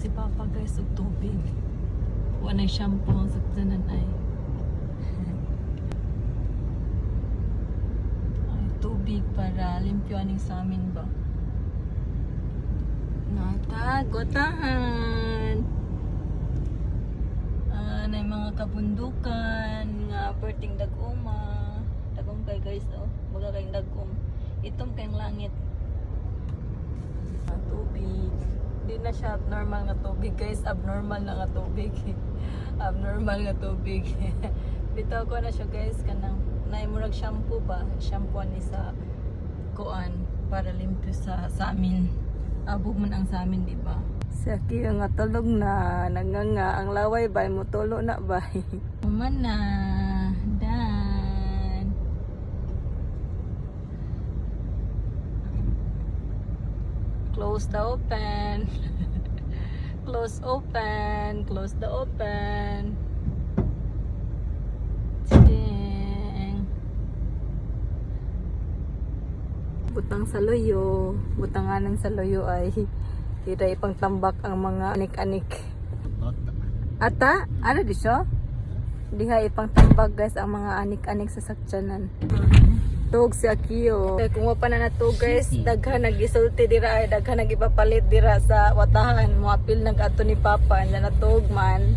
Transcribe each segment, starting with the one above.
Si Papa, guys, og tubig. Wala shampoo ang sakyanan ay. Ay, tubig para limpyo aning sa amin ba. Natagotahan. Ah, na mga kabundukan nga perting dagoma. Dagom kay, guys, oh. Baga kayong dagom. Itom kayong langit. Ah, tubig. Di na siya normal nga tubig, guys. Abnormal na nga tubig. Abnormal nga tubig. Bitaw ko na siya, guys, kanang naimurag shampoo ba? Shampoo ni sa kuan para limpyo sa amin. Abog man ang sa amin, di ba? Sa kiyo nga tulog na, nanganga ang laway bay motulo na bay. Human na. Dan. Close the open. Close open. Close the open. Ting. Butang sa loyo. Butanganan sa loyo ay tira ipang tambak ang mga anik-anik. あった。 Ata? Ano di siya? Diha ipang tambak, guys, ang mga anik-anik sa sakyanan. Tug si Akio. Kaya kung pa na nato, guys, daghan nag-isulti dira ay daghan nag-ipapalit dira sa watahan. Moapil nag ato ni Papa, nya natug man.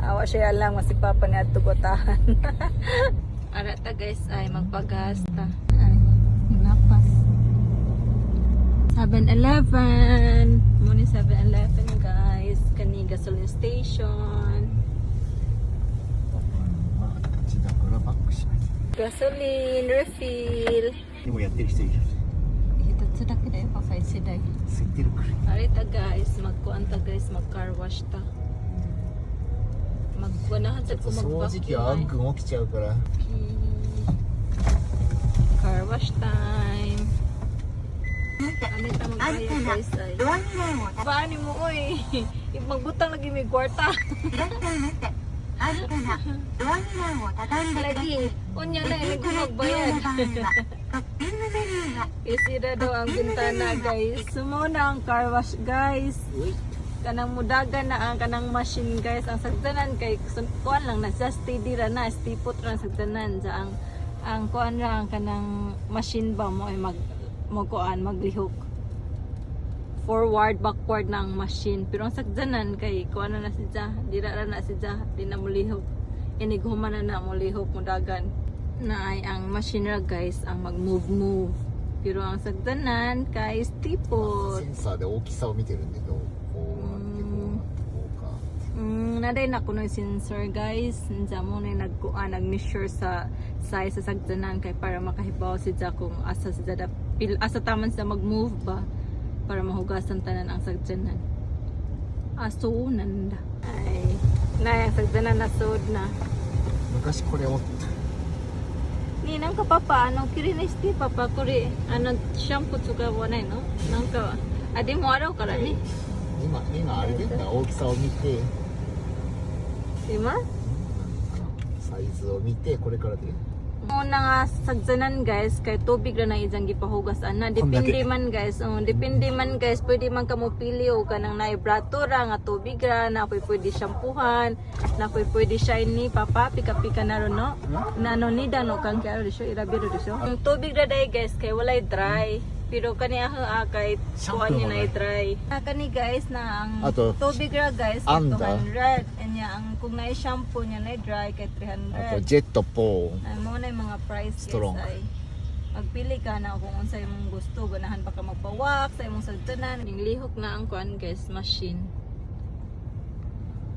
Awa siya alam nga si Papa ni adto watahan. Ara ta, guys, ay magpagasta. Ay, napas. 7-Eleven. Muni 7-Eleven, guys. Kani gasoline station. あっちだからバックしないと。 Gasoline refill. でもやってる人いる。 Hitatsu da kaya pa kay siday. 空いてるくらい。 Arita, guys, magkuan ta, guys, mag car wash ta. Magwanahan sa ko 掃除機はアン君起きちゃうから。 Car wash time. Anita magbayad, guys, ay. Paano mo oy? Magbutang lagi may kwarta. Lagi, unya na ini ko magbayad. Isira daw ang bintana, guys. Sumuna ang car wash, guys. Kanang mudagan na ang kanang machine, guys. Ang sagdanan kay kuan lang na sa steady ra na, stipot ra ang sagdanan sa ang kuan ra ang kanang machine ba mo ay mag mo kuan maglihok. Forward, backward na ang machine. Pero ang sagdanan kay kuan na na si Ja, dira ra na si Ja, di na molihok. Inig human na na molihok mudagan. Na ay ang machine ra, guys, ang mag-move move. Pero ang sagdanan kay stipot. センサーで大きさを見てるんでどうこうなってこうなってこうか。 Naday na kuno yung sensor, guys. Nja mo na nagkuan nag-measure sa size sa sagdanan kay para makahibaw si Ja kung asa si Ja pil asa taman sa mag-move ba para mahugasan tanan ang sagdanan. Aso nanda. Ay, na ang sagdanan nasud na. 昔これ持った。 Ni なんかパパあのきれいにしてパパこれあのシャンプー使わないのなんかあでも洗うからね。今今あれで大きさを見て、今サイズを見てこれからで。 Una nga sagsanan, guys, kay tubig ra na ijang gipahugas ana. Depende man, guys. Oh, depende man, guys, pwede man kamo pili og kanang naay brato ra nga tubig ra na pwede, pwede shampoohan, na pwede, pwede shiny papa pika-pika na ron no. Na ano ni dano kang kay ro siya irabi ro siya. Ang tubig ra dai, guys, kay walay dry. Pero kani ang kay Shampoo kuan niya mo na ba? Dry. Ah, kani, guys, na ang Ato, tubig ra, guys, kay anda. 200. Anya ang kung naay shampoo niya na dry kay あと 300. ジェットポーン。 Ay, mo na yung mga price, guys, Strong. ay magpili ka na kung unsa imong gusto, ganahan pa ka magpawak sa imong sagtanan. Ning lihok na ang kuan, guys, machine.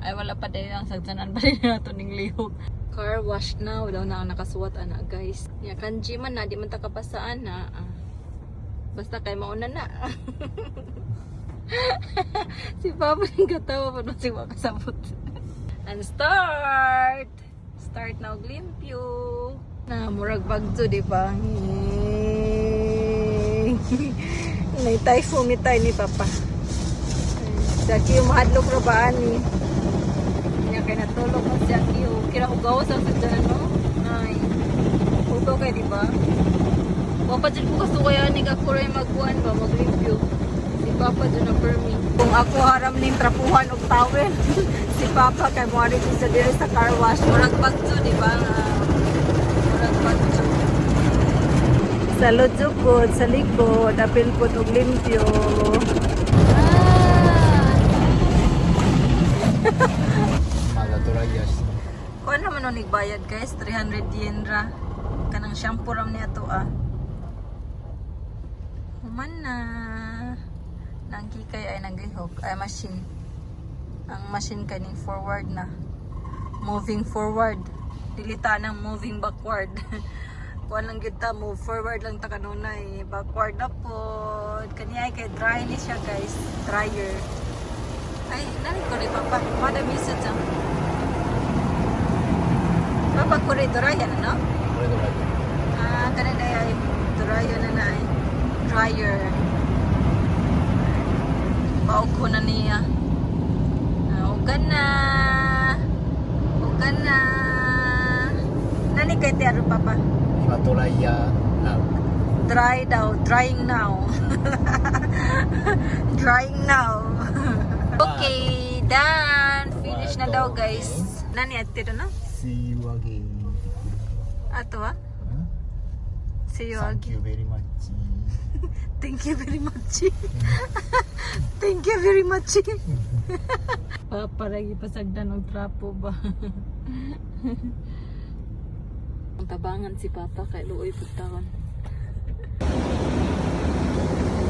Ay wala pa dayo ang sagtanan pa rin nato ning lihok. Car wash na wala na ang nakasuwat ana, guys. Ya kanji man na di man ta kapasaan na. Ah. Basta kay mauna na. Si Papa ning katawa pa no si makasabot. And start! Start na og limpyo. Na murag bagyo, di ba? Nay typhoon mitay ni Papa. Sa kiyo mahadlok ra ba ani? Nya kay natulog man siya kiyo. Kira hugaw sa sagdanan no? Ay. Hugaw kay di ba? Wa pa jud ko kasuwayan ni kakuray magkuan ba maglimpyo. Si Papa jud na permi. Kung ako haram ning trapuhan og towel, si Papa kay moari ko sa diri sa car wash. Murag bagyo, di ba? Murag bagyo. Sa lojukod, sa likod, apil po og limpyo. Ah! まだドライヤーしてる。 Kuan naman nung nagbayad, guys, 300 yen ra. Kanang shampoo ram niya to ah. Human na. Nang kikay ay nagihog ay machine. Ang machine kaning forward na. Moving forward. Dili ta nang moving backward. Kuan lang gyud ta, move forward lang ta kanunay. Backward na pod. Kaniya ay kay dry ni siya, guys. Dryer. Ay, nani ko rin papa. Mada miso dyan. Papa ko rin dryer na, no? これドライヤー。 Ah, kanin ay dryer na na ay. Dryer. Paog ko na niya. Ah, ugan na. Ugan na. Nani kay Tiaro, Papa? 今ドライヤーな。 Dry daw. Drying now. Drying now. Okay, done. Finish na daw, guys. Nani ate na? See you again. Ato ah? See you Thank again. you very much. Thank you very much. Thank you very much. Papa lagi pasagdan og trapo ba. Ang tabangan si Papa kay luoy pud taon.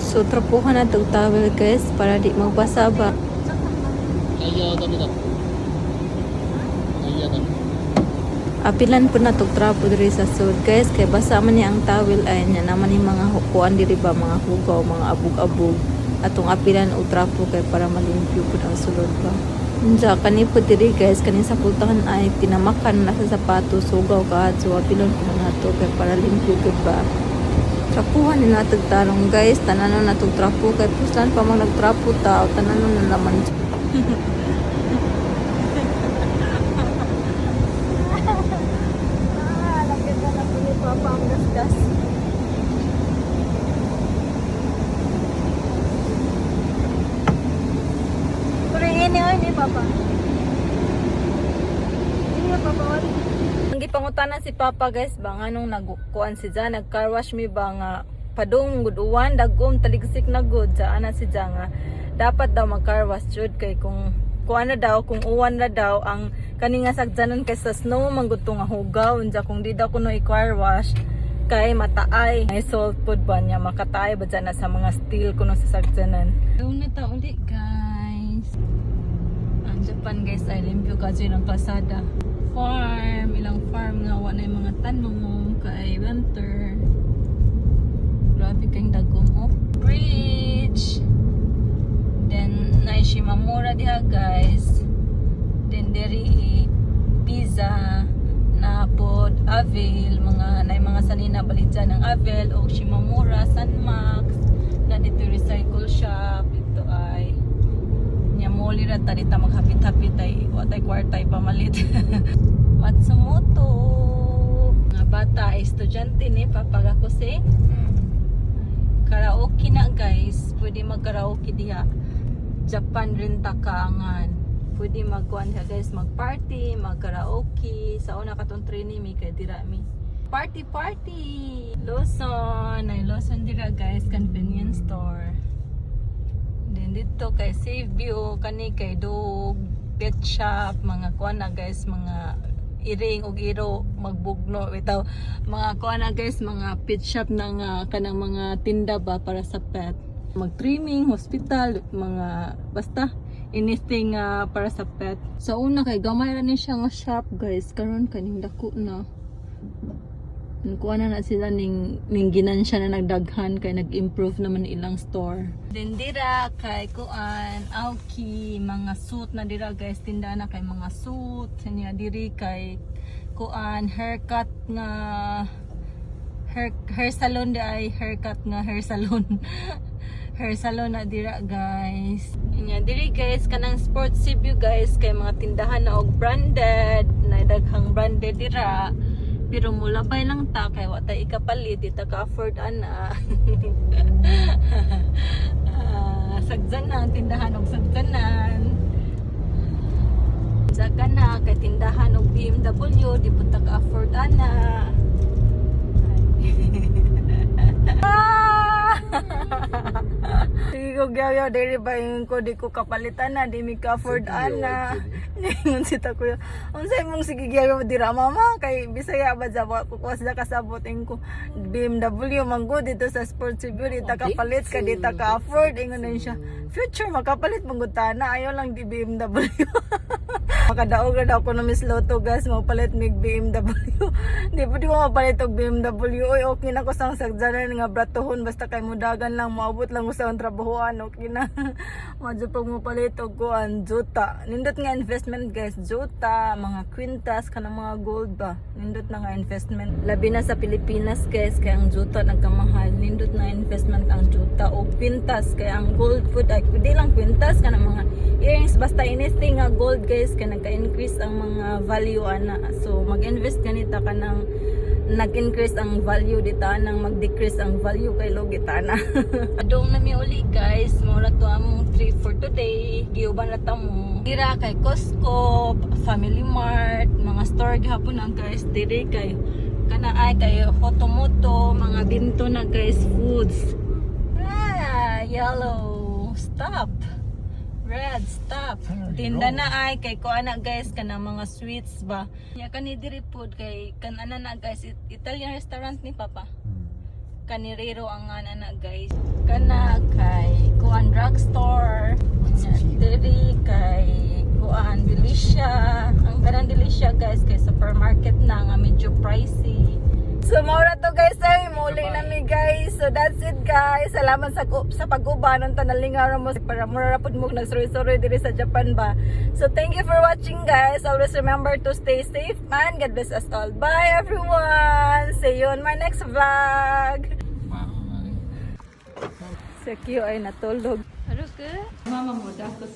So trapuhan na tog towel, guys, para di magbasa ba. タイヤはダメだって。タイヤダメ。 Apilan po na tog trapo diri sa sud, guys, kay basa man ni ang towel ay nya naman ni mga kuan diri ba, mga hugaw, mga abog-abog atong apilan og trapo kay para malimpyo pud ang sulod ba. Unsa kani po diri, guys, kani sa pultahan ay tinamakan na sa sapatos, hugaw ka, so apilon po na nato kay para limpyo gud ba. Trapuhan ni natog tarong, guys, tananon na tog trapo kay puslan pa man nagtrapo ta, tananon na naman. Ah, lapit na na po ni Papa ang gasgas. Pero ini ay ni Papa. Ini Papa wala. Ang gipangutana si Papa, guys, ba nganong nagkuan si Ja, nag-car wash mi ba nga padung gud uwan dagom taligsik na gud sa ana si Ja nga dapat daw mag car wash jud kay kung ano daw, kung uwan na daw ang kani nga sagdanan kay sa snow man gud to nga hugaw, unja kung di daw kuno i-car wash kay mataay may salt pod ba niya, makataay ba dyan na sa mga steel kuno sa sagdanan. Una ta uli, guys. Ang Japan, guys, ay limpyo kasi ng kalsada. Farm, ilang farm nga wa na yung mga tanong kay winter. Grabe kayong dagom oh. Bridge. Then na Shimamura diha, guys. Then diri pizza na pod Avail, mga na mga sanina balit ng Avail o Shimamura, San Max na dito recycle shop dito ay nya moli ra ta dita maghapit-hapit ay wa tay kwarta pamalit. Matsumoto. Mga bata ay estudyante ni papaga ko si karaoke na, guys. Pwede mag-karaoke diha. Japan rin takaangan. Pwede magkuan diha, guys, mag-party, mag-karaoke. Sa una katong training mi kay dira mi. Party party. Lawson, ay Lawson dira, guys, convenience store. Then dito kay Save View, kani kay dog, pet shop, mga kuan na, guys, mga iring og iro magbugno bitaw, mga kuan na, guys, mga pet shop na nga kanang mga tinda ba para sa pet, mag-trimming, hospital, mga basta anything para sa pet. Sa una kay gamay ra ni siya nga shop, guys, karon kaning dako na. Kuha na na sila ning ginansya na nagdaghan kay nag-improve naman ilang store. Then dira kay kuan Aoki, mga suit na dira, guys, tinda na kay mga suit niya diri kay kuan haircut nga hair salon di ay haircut nga hair salon. Hair salon na dira, guys. Nya diri, guys, kanang Sports Cebu, guys, kay mga tindahan na og branded, na daghang branded dira. Pero mulabay lang ta kay wa tay ikapalit, di ta ka afford ana. Ah. Sagdanan, tindahan og sagdanan. Saka na kay tindahan og BMW, di pud ta ka afford ana. Ah! Sige ko gyaw diri ba ingon ko di ko kapalitan na di mi ka afford ana. Ingon si Takuya. Unsa imong sige gyaw dira, mama, kay Bisaya ba ja ko ko sa kasabot ingon ko BMW man gud dito sa Sports Review di ta kapalit ka di ta ka afford, ingon na siya. Future makapalit man gud ta na ayaw lang di BMW. Makadaog ra daw ko na Miss Lotto, guys, mapalit mig BMW. Di pa di ko mapalit og BMW. Oy, okay na ko sang sagdanan nga bratohon basta kay mudagan lang moabot lang ko sa akong trabahoan, okay na. Madyo pag mopalit og kuan juta. Nindot nga investment, guys, juta, mga kwintas kanang mga gold ba. Nindot na nga investment. Labi na sa Pilipinas, guys, kay ang juta nagkamahal. Nindot na investment ang juta o kwintas kay ang gold food ay di lang kwintas kanang mga earrings, basta anything nga gold, guys, kay nagka-increase ang mga value ana. So mag-invest ganita kanang nag-increase ang value dita nang mag-decrease ang value kay logi na. Adong na mi uli, guys, mao ra to among trip for today. Giuban na ta mo. Dira kay Costco, Family Mart, mga store gihapon ang guys diri kay kana ay kay Hotomoto, mga binto na, guys, foods. Ah, yellow. Stop. Red, stop. Tinda na ay kay ko ana, guys, kana mga sweets ba. Ya kani diri food kay kan ana na, guys, Italian restaurant ni Papa. Kanirero ang ana na, guys. Kana kay kuan drugstore. Diri kay kuan Delicia. Ang kanang Delicia, guys, kay supermarket na nga medyo pricey. So mao ra to, guys, ay muli na mi, guys. So that's it, guys. Salamat sa pag-uban ng tanalingaw mo para mura ra pud mo nagsuroy-suroy diri sa Japan ba. So thank you for watching, guys. Always remember to stay safe man. God bless us all. Bye, everyone. See you on my next vlog. Bye. Sa Kyo ay natulog. Ano ka? Mama mo dako.